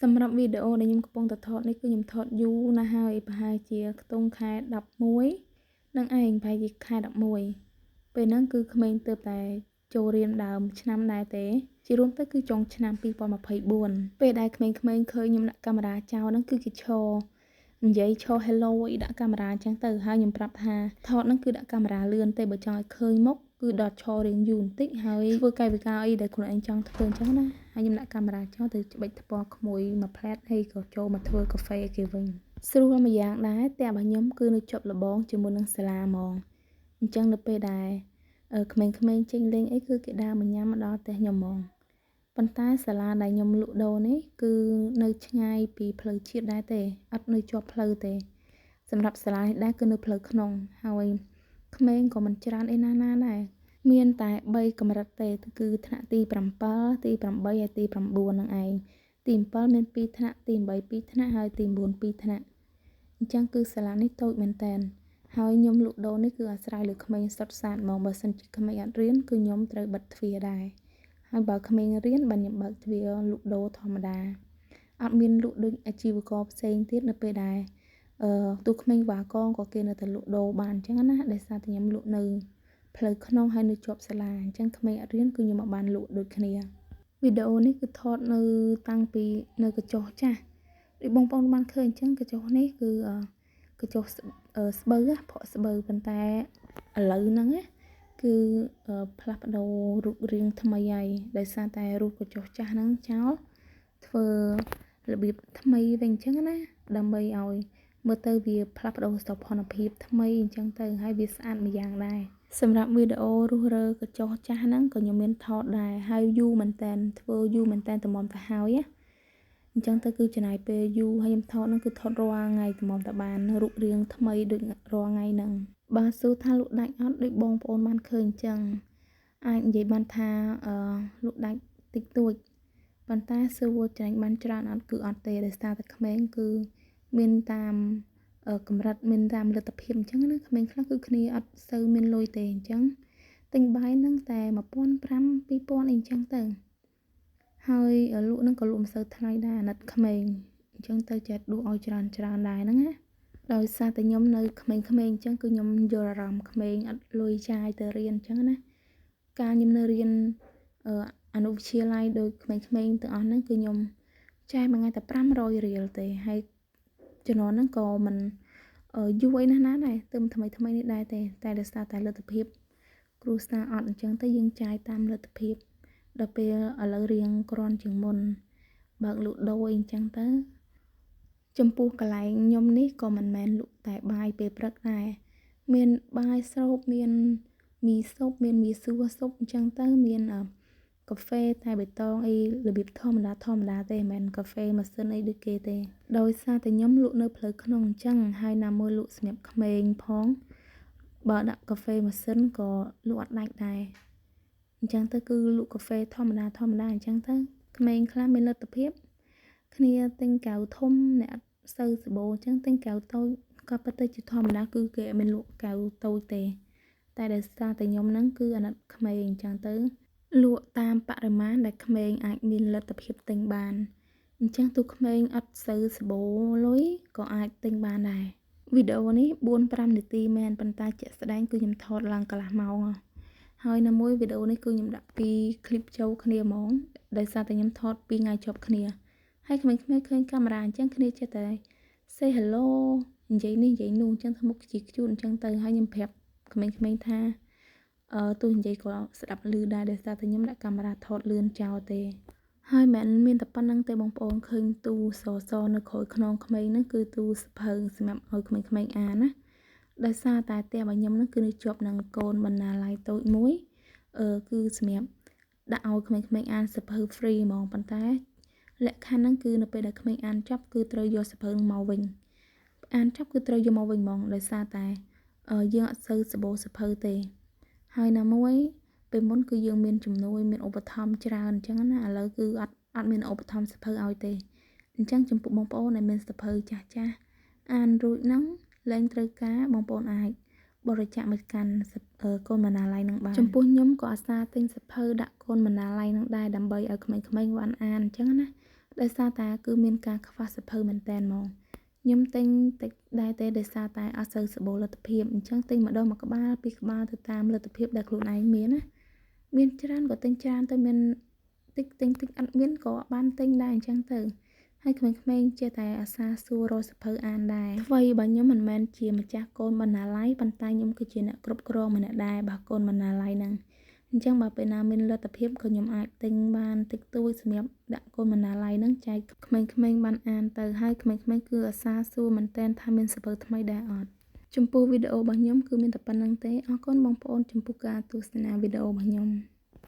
សម្រាប់វីដេអូដែលខ្ញុំកំពុងតែថតនេះគឺខ្ញុំថតយូរណាស់ហើយប្រហែលជាខ្ទង់ខែ11នឹងឯងប្រហែលជាខែ11ពេលហ្នឹងគឺក្មេងទើបតែចូលរៀនដើមឆ្នាំដែរទេជារួមទៅគឺចុងឆ្នាំ2024ពេលដែលក្មេងៗឃើញខ្ញុំដាក់កាមេរ៉ាចោលហ្នឹងគឺគេឈរនិយាយឈរ hello អីដាក់កាមេរ៉ាអញ្ចឹងទៅហើយខ្ញុំប្រាប់ថាថតហ្នឹងគឺដាក់កាមេរ៉ាលឿនទេបើចង់ឲ្យឃើញមុខគឺដល់ឈររៀងយូរបន្តិចហើយធ្វើកាយវិការអីដែលខ្លួនឯងចង់ធ្វើអញ្ចឹងណាហើយខ្ញុំដាក់កាមេរ៉ាចោលទៅច្បិចថ្ពាល់ក្មួយមួយផ្លែតហើយក៏ចូលមកធ្វើកាហ្វេឲ្យគេវិញស្រួលមួយយ៉ាងដែរផ្ទះរបស់ខ្ញុំគឺនៅជាប់របងជាមួយនឹងសាលាហ្មងអញ្ចឹងនៅពេលដែលក្មេងៗចេញលេងអីគឺគេដើរមកញ៉ាំមកដល់ផ្ទះខ្ញុំហ្មងប៉ុន្តែសាលាដែលខ្ញុំលក់ដូរនេះគឺនៅឆ្ងាយពីផ្លូវជាតិដែរទេអត់នៅជាប់ផ្លូវទេសម្រាប់សាលានេះដែរគឺនៅផ្លូវក្នុងហើយក្មេងក៏មិនច្រើនអីណាណាដែរមានតែ3កម្រិតទេគឺថ្នាក់ទី7ទី8ហើយទី9នឹងឯងទី7មាន2ថ្នាក់ទី8 2ថ្នាក់ហើយទី9 2ថ្នាក់អញ្ចឹងគឺសាលានេះតូចមែនតើហើយខ្ញុំលក់ដូរនេះគឺអាស្រ័យលើក្មេងសុទ្ធសាធហ្មងបើសិនជាក្មេងអត់រៀនគឺខ្ញុំត្រូវបិទទ្វារដែរហើយបើក្មេងរៀនបានខ្ញុំបើកទ្វារលក់ដូរធម្មតាអត់មានលក់ដូចអាជីវករផ្សេងទៀតនៅពេលដែលទូក្មេងវ៉ាកងក៏គេនៅតែលក់ដូរបានអញ្ចឹងណាដោយសារតែខ្ញុំលក់នៅផ្លូវក្នុងហើយនៅជាប់សាលាអញ្ចឹងក្មេងអត់រៀនគឺខ្ញុំអត់បានលក់ដូចគ្នាវីដេអូនេះគឺថតនៅតាំងពីនៅកញ្ចុះចាស់ដូចបងប្អូនបានឃើញអញ្ចឹងកញ្ចុះនេះគឺកញ្ចុះស្បូវភក់ស្បូវប៉ុន្តែឥឡូវហ្នឹងណាគឺផ្លាស់ប្ដូររូបរាងថ្មីហើយដោយសារតែរូបកញ្ចុះចាស់ហ្នឹងចោលធ្វើរបៀបថ្មីវិញអញ្ចឹងណាដើម្បីឲ្យមើលទៅវាផ្លាស់ប្ដូរសោភ័ណភាពថ្មីអញ្ចឹងទៅហើយវាស្អាតម្យ៉ាងដែរសម្រាប់វីដេអូរុះរើកញ្ចុះចាស់ហ្នឹងក៏ខ្ញុំមានថតដែរហើយយូរមែនតើធ្វើយូរមែនតើតម្រាំទៅហើយណាអញ្ចឹងទៅគឺចំណាយពេលយូរហើយខ្ញុំថតហ្នឹងគឺថតរាល់ថ្ងៃតម្រាំតែបានរូបរាងថ្មីដូចរាល់ថ្ងៃហ្នឹងបើសួរថាលក់ដាច់អត់ដូចបងប្អូនបានឃើញអញ្ចឹងអាចនិយាយបានថាលក់ដាច់តិចតួចប៉ុន្តែសួរចំណេញបានច្រើនអត់គឺអត់ទេដោយសារតែក្មេងគឺមានតាមកម្រិតមានតាមលទ្ធភាពអញ្ចឹងណាក្មេងខ្លះគឺគ្នាអត់សូវមានលុយទេអញ្ចឹងទិញបាយហ្នឹងតែ1500 2000អីអញ្ចឹងទៅហើយលក់ហ្នឹងក៏លក់មិនសូវថ្លៃដែរអាណិតក្មេងអញ្ចឹងទៅចេះដួសឲ្យច្រើនច្រើនដែរហ្នឹងណាដោយសារតែខ្ញុំនៅក្មេងៗអញ្ចឹងគឺខ្ញុំយល់អារម្មណ៍ក្មេងអត់លុយចាយទៅរៀនអញ្ចឹងណាកាលខ្ញុំនៅរៀនអនុវិទ្យាល័យដោយក្មេងៗទាំងអស់ហ្នឹងគឺខ្ញុំចាយមួយថ្ងៃតែ500រៀលទេហើយជំនាន់ហ្នឹងក៏មិនយូរអីណាស់ណាដែរទើបថ្មីថ្មីនេះដែរទេតែដោយសារតែលទ្ធភាពគ្រួសារអត់អញ្ចឹងទៅយើងចាយតាមលទ្ធភាពដល់ពេលឥឡូវរៀងគ្រាន់ជាងមុនបើកលក់ដូរអីអញ្ចឹងទៅចំពោះកន្លែងខ្ញុំនេះក៏មិនមែនលក់តែបាយពេលព្រឹកដែរមានបាយស្រូបមានមីស៊ុបមានមីសួរស៊ុបអញ្ចឹងទៅមានកាហ្វេតែបៃតងអីរបៀបធម្មតាធម្មតាទេមិនមែនកាហ្វេម៉ាស៊ីនអីដូចគេទេដោយសារតែខ្ញុំលក់នៅផ្លូវក្នុងអញ្ចឹងហើយណាមួយលក់សម្រាប់ក្មេងផងបើដាក់កាហ្វេម៉ាស៊ីនក៏លក់អត់ដាច់ដែរអញ្ចឹងទៅគឺលក់កាហ្វេធម្មតាធម្មតាអញ្ចឹងទៅក្មេងខ្លះមានលទ្ធភាពគ្នាទិញកៅធំអ្នកអត់សូវសម្បូរអញ្ចឹងទិញកៅតូចក៏ពិតទៅជាធម្មតាគឺគេអត់មានលក់កៅតូចទេតែដោយសារតែខ្ញុំហ្នឹងគឺអាណិតក្មេងអញ្ចឹងទៅលក់តាមបរិមាណដែលក្មេងអាចមានលទ្ធភាពទិញបានអញ្ចឹងទូក្មេងអត់សូវសម្បូរលុយក៏អាចទិញបានដែរវីដេអូនេះ4-5នាទីមែនប៉ុន្តែជាក់ស្ដែងគឺខ្ញុំថតឡើងកន្លះម៉ោងហើយនៅមួយវីដេអូនេះគឺខ្ញុំដាក់2ឃ្លីបចូលគ្នាហ្មងដោយសារតែខ្ញុំថត2ថ្ងៃជាប់គ្នាហើយក្មេងៗឃើញកាមេរ៉ាអញ្ចឹងគ្នាចេះតែ say hello និយាយនេះនិយាយនោះអញ្ចឹងធ្វើមុខជាខ្ជូតអញ្ចឹងទៅហើយខ្ញុំប្រាប់ក្មេងៗថាទោះនិយាយក៏ស្ដាប់ឮដែរដោយសារតែខ្ញុំដាក់កាមេរ៉ាថតលឿនចោលទេហើយមិនមានតែប៉ុណ្្នឹងទេបងប្អូនឃើញទូសសនៅក្រោយខ្នងក្មេងហ្នឹងគឺទូសភៅសម្រាប់ឲ្យក្មេងៗអានណាដោយសារតែផ្ទះរបស់ខ្ញុំហ្នឹងគឺនៅជាប់នឹងកូនបណ្ណាល័យតូចមួយគឺសម្រាប់ដាក់ឲ្យក្មេងៗអានសភៅ free ហ្មងប៉ុន្តែលក្ខខណ្ឌហ្នឹងគឺនៅពេលដែលក្មេងអានចប់គឺត្រូវយកសភៅមកវិញអានចប់គឺត្រូវយកមកវិញហ្មងដោយសារតែយើងអត់សូវសម្បូរសភៅទេហើយណាមួយពេលមុនគឺយើងមានជំនួយមានឧបត្ថម្ភច្រើនអញ្ចឹងណាឥឡូវគឺអត់មានឧបត្ថម្ភសភៅឲ្យទេអញ្ចឹងចំពោះបងប្អូនដែលមានសភៅចាស់ចាស់អានរួចហ្នឹងលែងត្រូវការបងប្អូនអាចបរិច្ចាគមកកាន់កូនបណ្ណាល័យនឹងបានចំពោះខ្ញុំក៏អាសាទិញសភៅដាក់កូនបណ្ណាល័យនឹងដែរដើម្បីឲ្យក្មេងៗបានអានអញ្ចឹងណា ដោយសារតែគឺមានការខ្វះសភៅមែនតើហ្មង ខ្ញុំទិញតិចដែរទេ ដោយសារតែអត់សូវសម្បូរលទ្ធភាព អញ្ចឹងទិញម្ដងមួយក្បាលពីរក្បាលទៅតាមលទ្ធភាពដែលខ្លួនឯងមានណា មានច្រើនក៏ទិញច្រើនទៅ មានតិចទិញតិច អត់មានក៏បានទិញដែរអញ្ចឹងទៅ។ ហើយក្មេងៗចេះតែអាសាសួររកសភៅអានដែរ។ អ្វីបើខ្ញុំមិនមែនជាម្ចាស់កូនបណ្ណាល័យ ប៉ុន្តែខ្ញុំគឺជាអ្នកគ្រប់គ្រងម្នាក់ដែរបើកូនបណ្ណាល័យហ្នឹង អញ្ចឹងបើពេលណាមានលទ្ធភាពក៏ខ្ញុំអាចទិញបានតិចតួចសម្រាប់ដាក់កូនបណ្ណាល័យហ្នឹងចែកក្មេងៗបានអានទៅ ហើយក្មេងៗគឺអាសាសួរមែនតើថាមានសភៅថ្មីដែរអត់។ ចំពោះវីដេអូរបស់ខ្ញុំគឺមានតែប៉ុណ្្នឹងទេ។ អរគុណបងប្អូនចំពោះការទស្សនាវីដេអូរបស់ខ្ញុំ។